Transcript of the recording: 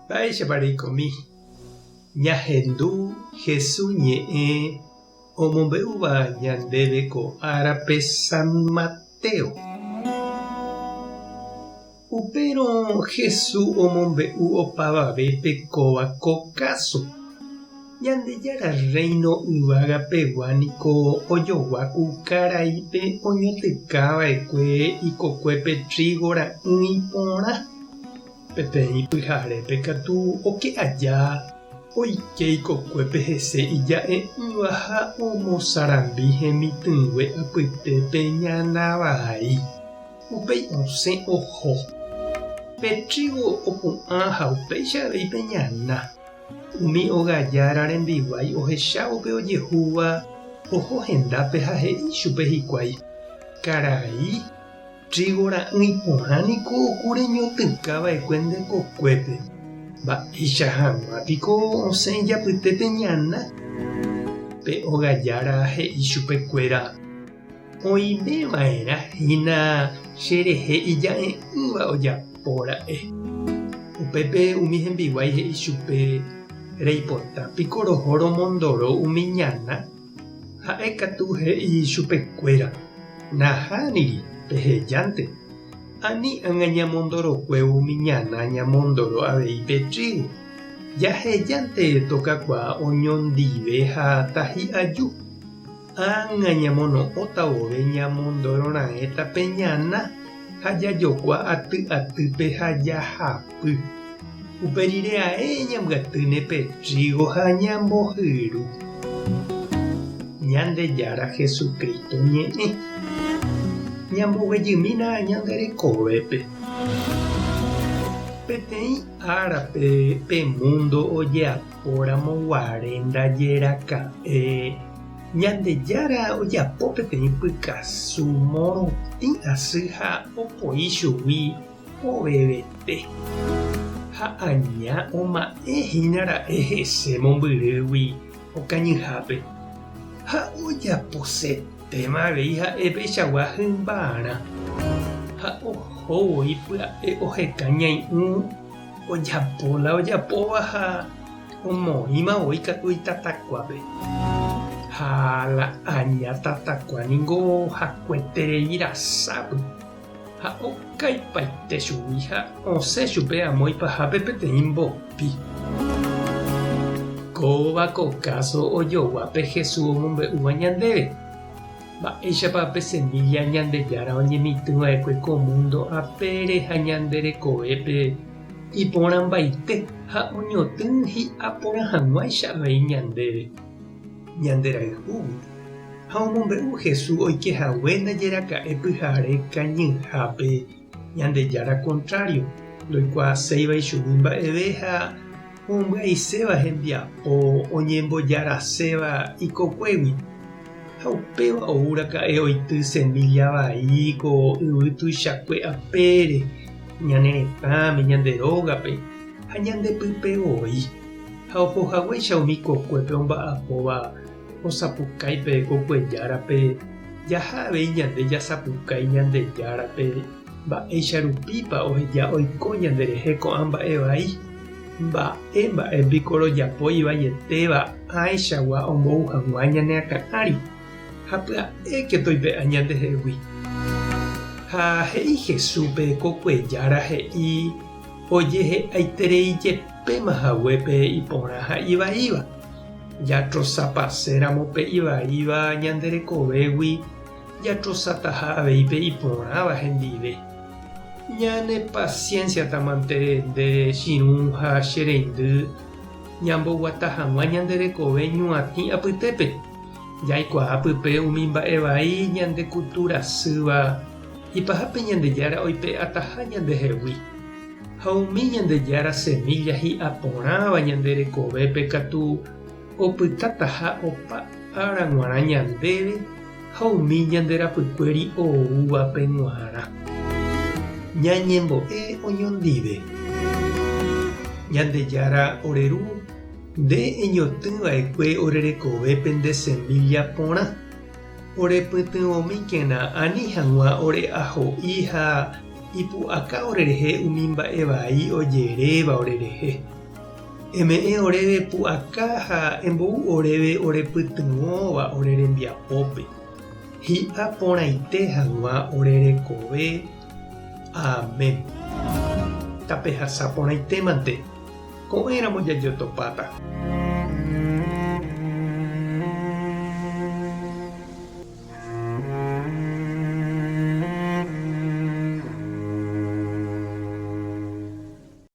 Mba'éichapa reikomi ñahendu Jesús ñe'ẽ omombe'úva ñandéve ko árape San Mateo? Upérõ Jesús omombe'u opavavépe kóva ko káso. Ñandejára Rréino yvága pegua niko ojogua ku karaípe oñotyka va'ekue ikokuépe trígo ra'ỹi porã. Peteĩ pyharépe katu oke aja oike ikokuépe hese ija'e'ỹva ha omosarambi hemitỹngue apytépe ñana vai. Upéi osẽ oho. Pe trígo opu'ã ha upéicha avei pe ñana. Umi ogajára rembiguái ohechávo pe ojehúva, oho hendápe ha he'i chupe hikuái, Karai, trígo ra'ỹi porã niko ku reñotỹka va'ekue nde kokuépe. Mba'éicha hag̃ua piko osẽ ijapytépe ñana? Pe ogajára he'i chupe kuéra, Oime va'erã hína che rehe ija'e'ỹva ojapo ra'e. Upépe umi hembiguái he'i chupe, Reipota piko roho romondoro umi ñana? Ha'e katu he'i chupekuéra, Nahániri, pehejánte. Ani ág̃a ñamondorokuévo umi ñana ñamondoro avei pe trígo. Jahejánte tokakuaa oñondive ha tahi'aju. Ág̃a ñamono'õta vove ñamondororãéta pe ñana ha jajokua aty atýpe ha jahapy. Upe rire ae ñambyatýne pe trígo ha ñambohyru. Ñandejára Jesucristo ñe'ẽ. Ñamboguejymína ñande rekovépe. Peteĩ árape pe múndo ojeapo. Ojapóramo guare ndaje raka'e, Ñandejára ojapo peteĩ pykasu morotĩ asy ha opoi chugui ovevete. Ha aña oma'ẽ hína ra'e hese mombyrýgui okañyhápe, ha ojaposetéma avei ha'e peichagua hymbarã, ha oho voi pya'e oheka ñai'ũ Ojapo la ojapóva ha omoĩma voi katu itatakuápe. Ha la aña tatakua ningo hakueterei rasápy, ha okaipaite chugui ha osẽ chupe amo ipahápe peteĩ mbopi. Kóva ko káso ojogua pe Jesús omombe'úva ñandéve. Mba'éichapa pe semílla Ñandejára oñemitỹ va'ekue ko múndo apére ha ñande rekovépe iporãmbaite ha oñotỹ hi'a porã hag̃uáicha avei ñandéve, ñanderayhúgui? Ha omombe'u Jesús oike hague ndajeraka'e pyhare kañyhápe Ñandejára kontrário, ndoikuaaséiva ichugui mba'eve ha ombyaiséva hembiapo oñembojaraséva ikokuégui. Ha upéva ou raka'e oity semílla vai ko yvy tuichakue apére, ñane retãme, ñande rógape ha ñande pype voi. Ha oho haguéicha umi kokuépe omba'apóva osapukái pe kokuejárape, jaha avei ñande jasapukái Ñandejárape mba'éicha rupípa oheja oiko ñanderehe ko'ã mba'e vai. Mba'e mba'e piko rojapo ivaietéva ãichagua ombou hag̃ua ñane akã ári, ha pya'éke toipe'a ñandehegui. Ha he'i Jesúspe kokuejára he'i ojehe'aiterei jepéma hague pe iporã ha ivaíva. Jatrosapaséramo pe ivaíva ñande rekovégui jatrosataha avei pe iporãva hendive. Ñane pasiénsiatamante nde chirũ ha che reindy ñamboguata hag̃ua ñande rekove ñuatĩ apytépe, jaikuaa pype umi mba'e vai ñande kutu rasýva ipahápe Ñandejára oipe'ataha ñandehegui. Ha umi Ñandejára semílla hi'a porãva ñande rekovépe katu opytataha opa ára g̃uarã ñandéve ha umi ñande rapykuéri oúvape g̃uarã. Ñañembo'e oñondive. Ñandejára ore Ru, nde eñotỹ va'ekue ore rekovépe nde semílla porã. Orepytyvõmíkena ani hag̃ua ore aho'i ha. Ipu'aka orerehe umi mba'e vai ojeréva orerehe. Eme'ẽ oréve pu'aka ha embou oréve orepytyvõva ore rembiapópe. Hi'a porãite hag̃ua ore rekove. Amén. Tapehasa porãitémante, ko'ẽramo jajotopáta.